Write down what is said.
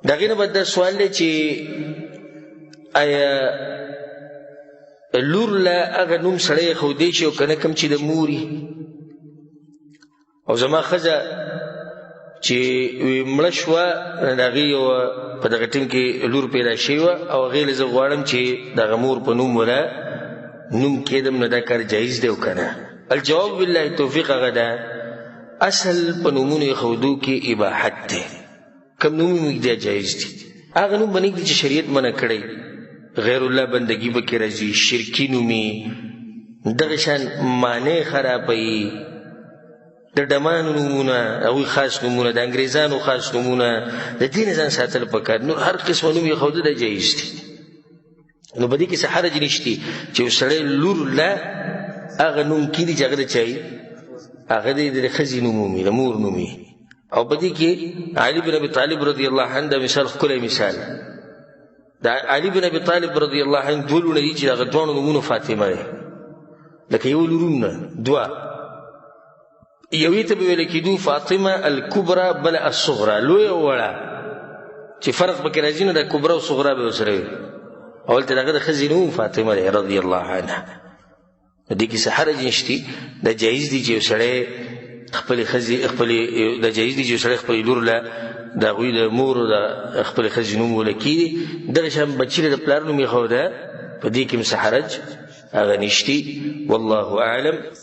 د هغې نه بعد دا سوال دی چې آیا لور له هغه نوم سړی ښودی شي او که نه کوم چې د موري؟ او زما ښځه چې مړه شوه، د هغې یوه په دغه ټیم کې لور پیدا شوې وه، او هغې له زه غواړم چې د هغه مور په نوم وله نوم کېدم، نو دا کار جایز دی او که نه؟ الجواب بالله توفیق، هغه ده اصل په نومونو ایښودو کې اباحت دی. کوم نوم یې دی جایز دي، هغه نوم باندې چې شریعت منع کړی، غیر الله بندگی پکې راځي، شرکی نومي، دغه شان معنی خرابوي، د ډمانو نومونه، هغوی خاص نومونه، د انګریزانو خاص نومونه، د دې نه ځان ساتل پکار. نور هر قسم نوم یې ښودل دا جایز دي. نو په دې کې څه حرج نشتی چې یو سړی لور له هغه نوم کېږي چې هغه د چا هغه د ښځې نوم ومي، د مور نوم. او په دې کې علي بن ابي طالب رضی الله عنه دا مثال، ښکلی مثال، د علي بن ابي طالب رضی الله عنه دوه لوڼه دي چې هغه دواړو نومونو فاطمه دی، لکه یو لورونه دوه، یوې ته به ویل کېدو فاطمه الکبرى، بله الصغرى، لویه او وړه، چې فرق پکې راځي، نو د کبرا او صغرا به ورسره وي. او هلته د هغه د ښځې نوم فاطمه دی رضی الله عنها. دې کې څه حرج نشتی، دا جایز دي چې یو سړی خپلې ښځې خپلې دا جایز دي چې یو سړی خپلې لور له د هغوی د مور او د خپلې ښځې نوم ولکېږي. دغه شان بچي له د پلار نوم ایښوده، په دې کې هم څه حرج هغه نشتی. والله اعلم.